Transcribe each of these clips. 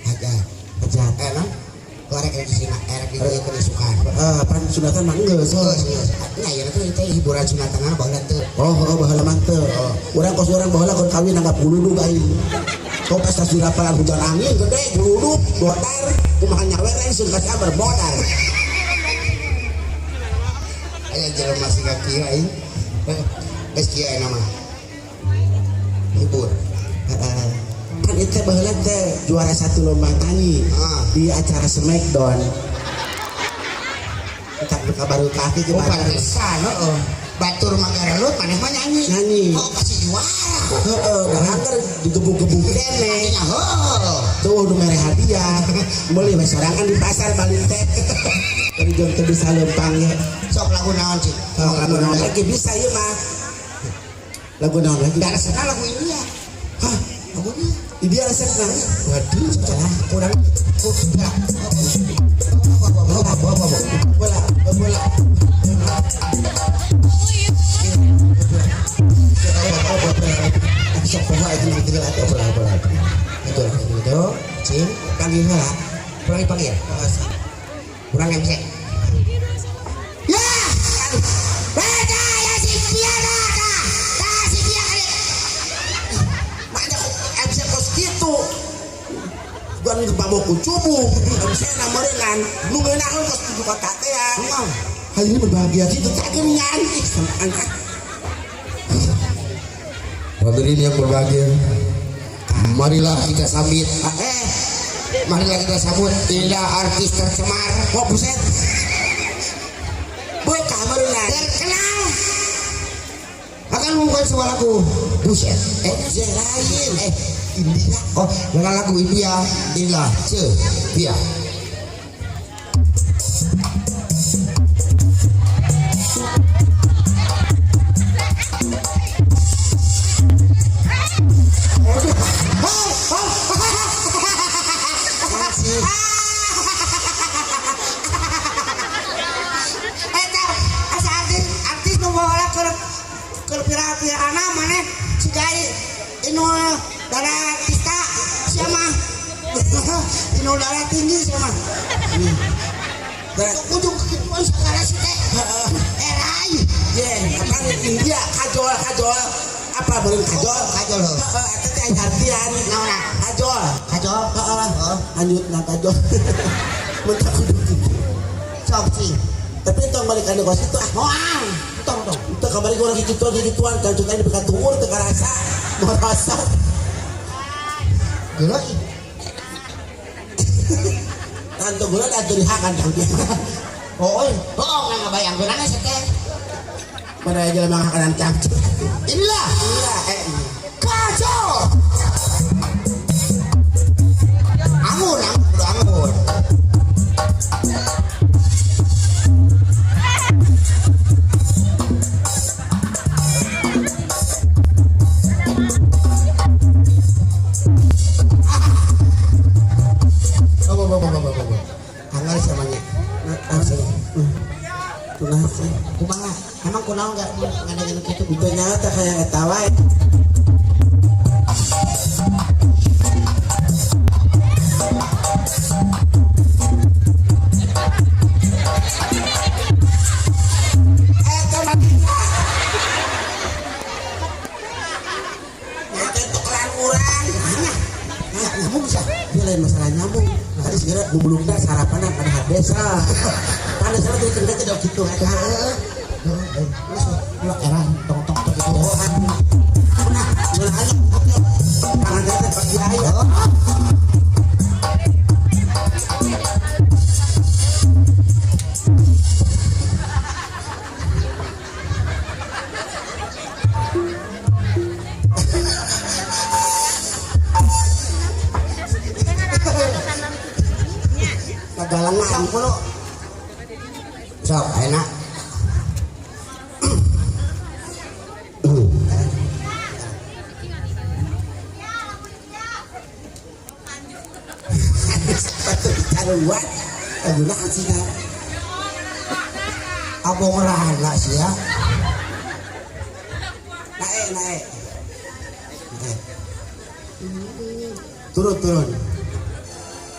Hajat. Hajat. Nah, korek di sini, erek di dieu isukan. Pan sunatan mah geus. Geus, geus. Nah, ieu teh teh hiburan sunatan mah baheula teu. Oh, heeh baheula mah teu. Urang kos urang baheula keur kawin nanggap guludug aing. Kok pas tas dirapalan hujan angin gede guludug bodar kumaha nyawer langsung kasih abar bodar. Aya jelema siga kieu aing. Geus kieu aya mah. Hibur. Heeh. Kan itu baheula teh juara 1 lomba nyanyi di acara Smackdown. Kita buka baru kaki Oh, gimana? pantesan heeh. Batur mah garelut maneh mah nyanyi. Nyanyi. Oh, pasti juara. Heeh, da angker digebuk-gebuk kene. Nya heuh. Tuh nu mere hadiah. Meuli we sorangan di pasar balik teh. Dari jam teu bisa lempang ge. Sok lagu naon cik? Sok lagu naon lagi bisa ieu mah. Lagu naon lagi? Da resepna lagu India. Hah? Lagu India. India resepna? Waduh, salah. Kurang. Bola, bola, bola, bola. Sok poho itu gitu lah, bola, bola. Itu, itu, cing, panggil heula. Kurang dipanggil. Kurang MC. Ya! Beda ya si Pia dah, dah. Dah si Pia kali. Maknya kok MC kos gitu. Gua ngebawa ku cubu, MC na meureungan, nu ngeunaheun kos tujuh kota teh ya. Hari ini berbahagia gitu, tak geuningan. Ih, angkat. Hadirin yang berbahagia, marilah kita sambut. Marilah kita sambut Indah artis tercemar. Oh buset. Bekah meureungan. Terkenal. Akan mengungkapkan sebuah lagu Buset. Buset lain. India. Oh, dengan lagu India, inilah Cia. Darah tinggi sama. Ujung kekituan segala sih teh. Erai. Ye, apa India kajol kajol. Apa beureum kajol? Kajol. Heeh, eta teh artian. Naon? Kajol. Kajol. Heeh. Lanjut na kajol. Mun tak kudu kitu. Sok sih. Tapi tong balik ka kos itu ah. Moal. Tong tong. Teu kamari urang kikituan kikituan kan cukai di tuur teu karasa. Merasa. Geuleuh. Tanto gula da teu dihakan tang dia. Oh, bohong nang ngabayangkeun aya teh. Mana jelema ngakanan cangcut. Inilah. Inilah Kajol. Angun, angun, angun. Anggar samanya. Kunaon sih? Kumaha? Emang kunaon enggak ngadengin kitu? Itu nyata kayak eta wae. Eta mah eta tukeran urang. Nah, nyambung bisa. Dia lain masalah nyambung. Tadi segera bubulungna sarapan pada desa. Pada sana tuh kerja tidak gitu. Heeh. Terus ulah era tong tong tong gitu. Nah, ulah aja. Tangan teh pagi aya. Kagalangan kulo. Sok enak. Sepatu ditaruhan, guna sih kan? Abong rana sih ya. Naik, naik. Turun, turun.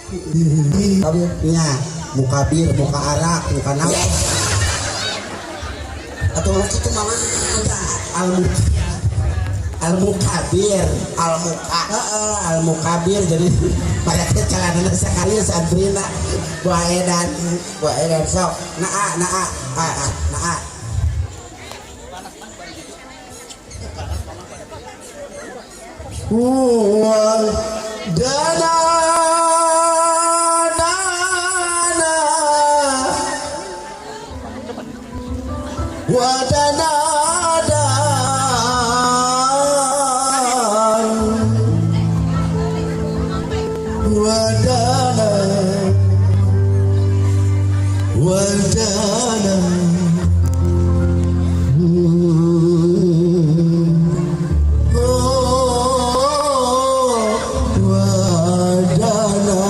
Kabir. Nya, mukabir, muka arak, muka naon. Atuh nu kitu mah Al al mukabir. Al muka. Heeh, al mukabir jadi pada celanana sekali santrina buah edan. Buah edan sok. Naa, naa, ah, ah, naa. Wa dana dana wa dana dan wa dana wa dana. Oh, wa dana.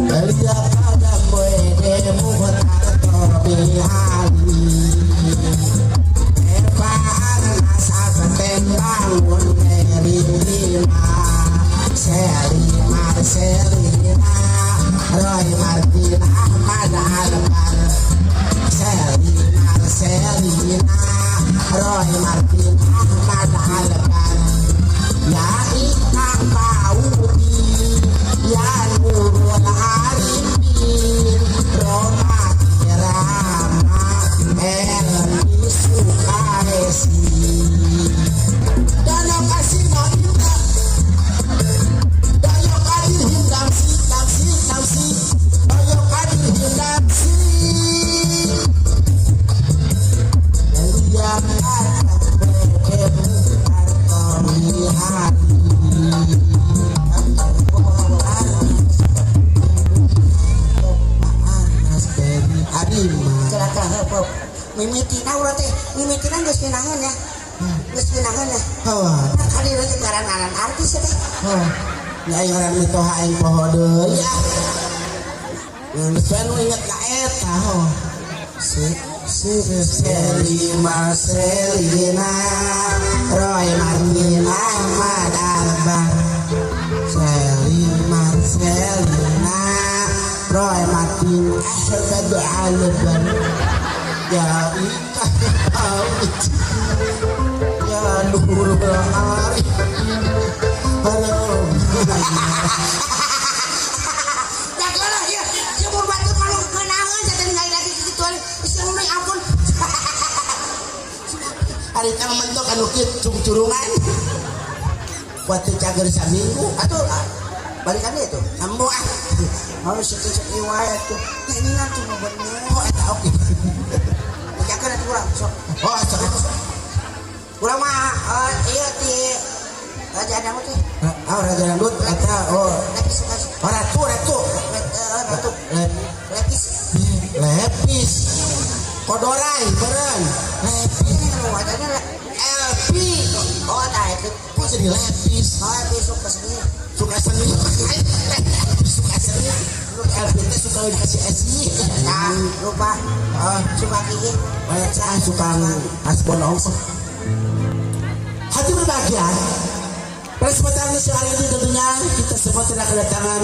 Elia pada mwede muhtar tobi ali Erfaan asabaten bangun dari lima Seli Marcelina Roy Martin Ahmad Albar Seli Marcelina Roy Martin Ahmad Albar Ya Ikang Paudi Ya Nurul Arifin Roma Irama Elmi Sukaesi Danau Kasino Indra Dayo Kadir Hindam Si Dam Si Dam Si Dayo Kadir Hindam Si Elia Celaka heuh. Mimitina urang teh, mimitina geus ngeunaheun ya. Geus ngeunaheun ya. Nah, kali ieu ngaran-ngaran artis teh. Nya aing ngaran mitoha aing poho deui ah. Geus we nu inget ka eta ho. Si si Seli Marcelina Roy Martin Ahmad Albar Seli Marcelina Roy Martin Ahmad Albar Ya Ika Ya Nurul Arif. Halo. Dah geuleuh ieu. Sumur batu kalau ngeunaheun teh ningali lagi kikituan. Geus ngeunaheun ampun. Hari kan mentok anu kieu curungan. Waktu cager saminggu Atuh balikan deui tuh. Ambo ah. Mau seutik ieu wae atuh. Nyanyian tuh nu bener. Oh eta oke. Dijakeun atuh urang sok. Oh sok. Urang mah ieu ti Raja Dangdut teh. Ah Raja Dangdut eta oh. Lepis suka. Oh ratu ratu. Ratu. Lepis. Lepis. Kodorai beureun. Lepis. Nu wajahnya LP. Oh tah itu. Kok jadi lepis? Oh LP suka seni. Suka seni. Suka seni. LP teh suka dikasih esi. Nah, lupa. Ah, Suka kieu. banyak suka asbon ongkos. Hati berbahagia. Pada kesempatan siang hari ini tentunya kita semua telah kedatangan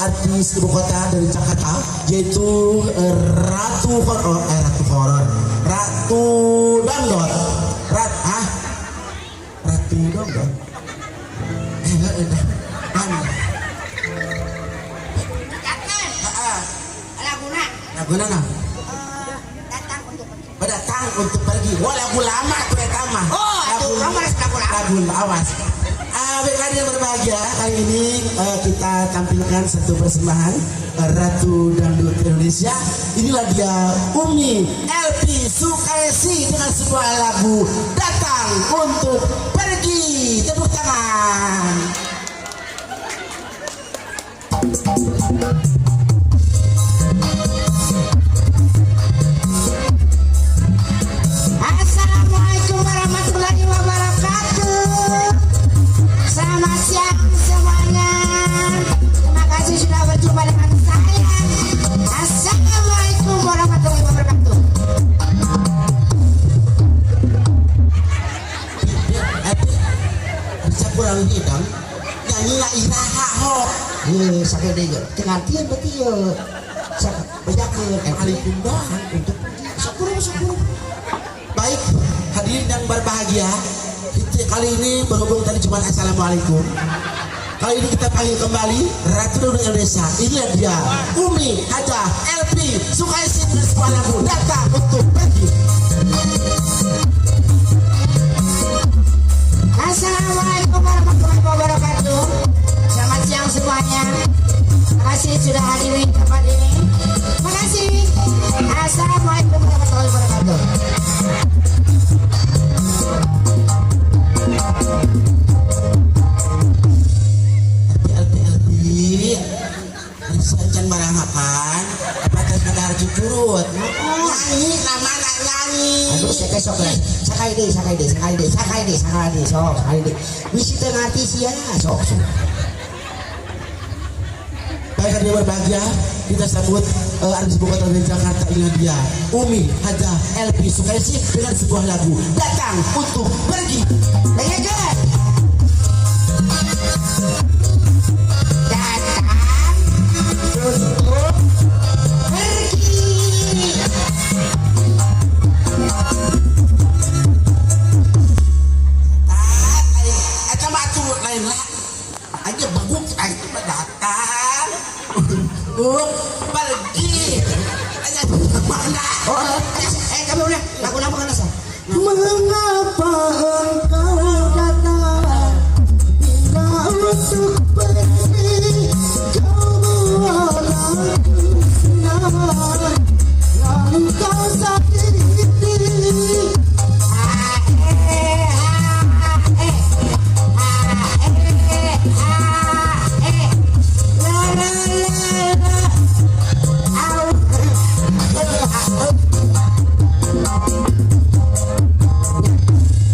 artis ibu kota dari Jakarta, yaitu Ratu Horor, Ratu Horor, Ratu Dangdut, Ratu Dangdut. Jangan. Laguna. Laguna nah. Datang untuk pergi. Datang untuk pergi. Wah lagu lama tuh eta mah. Oh, lagu lagu lama, lagu awas. Baiklah yang berbahagia, kali ini kita tampilkan satu persembahan Ratu Dangdut Indonesia. Inilah dia Umi LP Sukaesi dengan sebuah lagu Datang Untuk Pergi. Tepuk tangan. Assalamualaikum warahmatullahi wabarakatuh. Selamat siang semuanya. Terima kasih sudah berjumpa dengan saya. Assalamualaikum warahmatullahi wabarakatuh. iraha hop. Heuh, sakeudeung ge. Teu ngartieun berarti ieu. Sok bejakeun Alaikum doang untuk pergi. Sok buru, sok buru. Baik, hadirin yang berbahagia, kita kali ini berhubung tadi cuma assalamualaikum. Kali ini kita panggil kembali Ratu Dangdut Indonesia. Inilah dia, Umi Hajah LP Sukaisi dengan sebuah lagu Datang Untuk Pergi. Assalamualaikum warahmatullahi wabarakatuh. Selamat siang semuanya. Terima kasih sudah hadir di tempat ini. Terima kasih. Assalamualaikum warahmatullahi wabarakatuh. LP LP LP. Can barang apaan? Apa teh kadar cucurut? Nyanyi namana nyanyi. Aduh, saya sok lah. Sakali deui, sakali deui, sakali deui, sakali deui, sakali deui, sok, sakali deui. Bisi teu ngarti sia, sok, sok. Baik, hadirin berbahagia, kita sambut artis ibu kota dari Jakarta, ini dia Umi Hajah LP Sukaisi dengan sebuah lagu Datang Untuk Pergi. Dengarkan. Datang untuk pergi. Eta mah atuh lain lah. Aja baguk aing mah datang untuk pergi. Aja mana? Oh, kamu udah lagu nama kan asa? Mengapa engkau datang bila untuk pergi? Kau buat aku senang, lalu kau sakiti. A E H E H E H E la la la la. Au.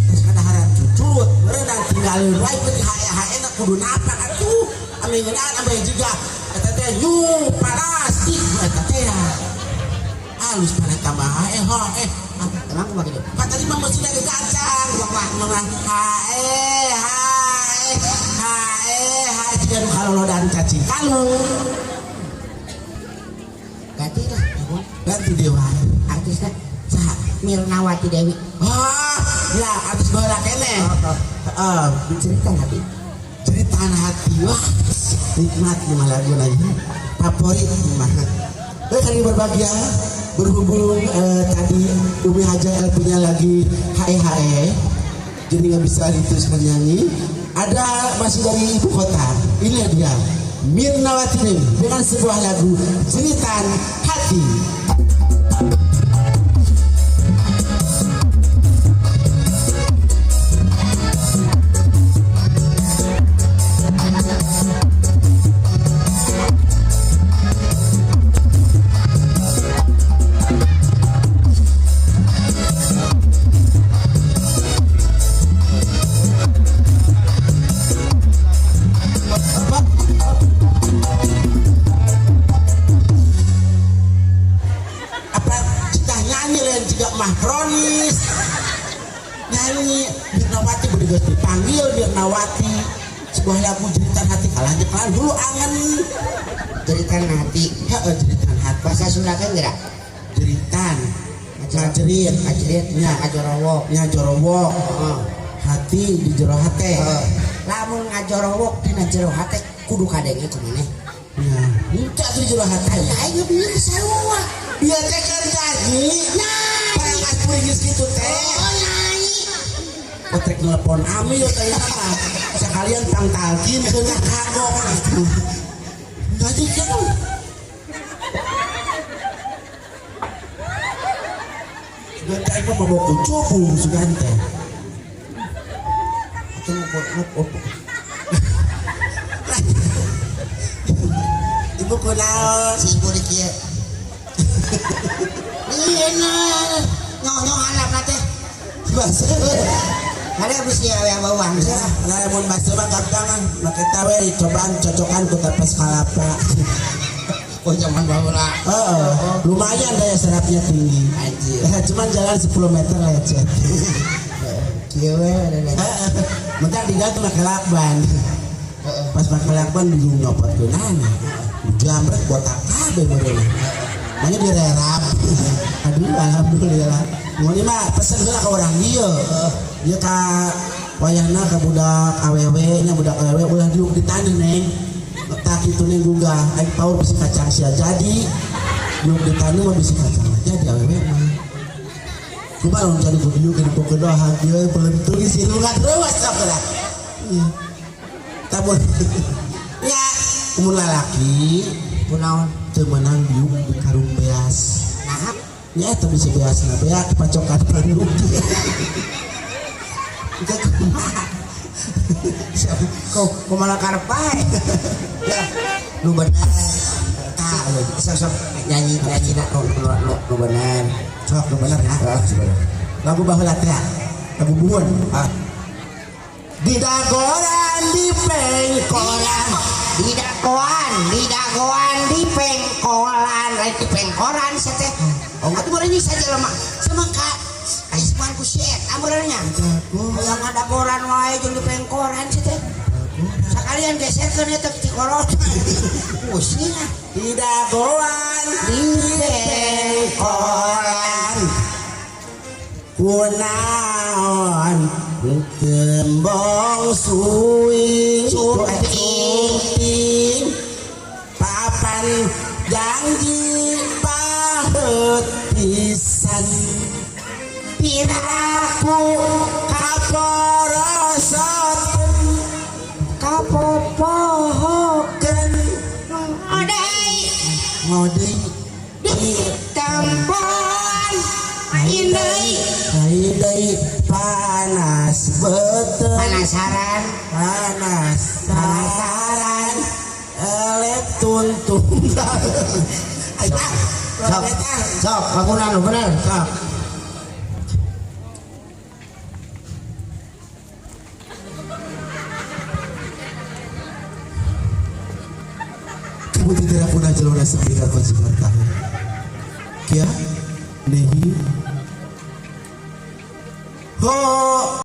Terus kadaharan cucut, meureunan tinggalin wae peuting HE HE na kudu napak atuh. Ame ngeunaan ame juga eta teh nyu panas ih eta teh. Halus pada tambah HE ho eh. Emang kumaha kitu? Pak tadi mah mesti lagi kacang. Mah H E H E H E H jiga nu kalolodan cacing kalung. Ganti lah, Ganti dewa. artisnya Saha? Mirnawati Dewi. Oh, ya artis baheula keneh. Heeh, Cerita hati. Jeritan hati wah nikmat nih mah lagu lagi favorit nih mah. Baik, hari berbahagia berhubung tadi Umi Hajah LP-nya lagi HE HE jadi nggak bisa diteruskan nyanyi. Ada masih dari ibu kota, ini dia Mirnawati Dewi dengan sebuah lagu Jeritan Hati. Apa cita nyanyi lain juga mah kronis nyanyi Mirnawati beri dipanggil Mirnawati sebuah lagu Jeritan Hati kalah kalah dulu angen Jeritan hati. Heeh, jeritan hati. Bahasa Sunda kan gerak. Jeritan ngajerit Ngajerit nya ngajorowok. Nya jorowok. Heeh. Hati di jero hate. Heeh. Lamun ngajorowok dina jero hate kudu kadenge ku maneh. Nya henteu atuh di jero hate. Aing ge bieu sarua. Bieu teh keur nyanyi Nyanyi. barang asup geus kitu teh. Oh, nyanyi. Otrek telepon ami yo teh mah sekalian tang talkin keuna kagok gitu. Ngaji kan. Sugan teh mah bawa kucubu sugan teh. Atuh ngumpul. Ibu kunaon? Si ibu di kieu. Iya nah. Nyong handapna teh. Bahasa. Ada bisi awe bawang. Ya, lamun bahasa mah gampang make tawe cobaan cocokan ku tepes kalapa. Oh, zaman baheula. Heeh, lumayan daya serapnya tinggi. Anjir. Cuman jalan 10 meter lecet. Kieu we. Heeh. Mentak diganti make lakban. Pas make lakban bingung nyopot keunana. Jambret botak kabeh meureun. Manya direrap. Aduh alhamdulillah. Mun mah pesen heula ka urang dieu. Ieu ka wayahna ka budak awewe nya budak awewe ulah diuk di taneuh neng. Tak kitu neng gugah aing paur bisi kacang sia jadi. Diuk di taneuh mah bisi kacang jadi awewe mah. Kumaha lamun cari ku diuk di pokeun doa kieu belentung isi lungat reuas sok lah. Tamun nya mun lalaki Kunaon? Teu meunang diuk di karung beas. Naha? Nya eta bisi beasna beak pacokan manuk. Engke kumaha? Kok kumaha karep bae? Ya, nu bener. Tah, sok nyanyi nyanyi na nu bener. Sok nu bener ya. Heeh, lagu baheula teh. Lagu buhun. Ah. Di dagoran di pengkolan, di dagoan, di dagoan di pengkolan, lain di pengkoran sia teh. Oh, atuh meureun saja lemah. Semangka aya sepan ku si eta meureun nya. Hayang ngadagoran wae jeung di pengkoran sia teh. Sakalian geserkeun eta ti korot. Pusing ah. Di dagoan di pengkolan. Kunaon tembong suing suing papan janji pahet pisan piraku kaporosoten kapopohokeun ngodai ngodai di tempoan lain deui lain deui panas beuteung penasaran panas penasaran elek tuntung. Sok sok bangunan nu bener sok. Kamu tidak pernah jalur sembilan Jakarta. Kia nehi ho.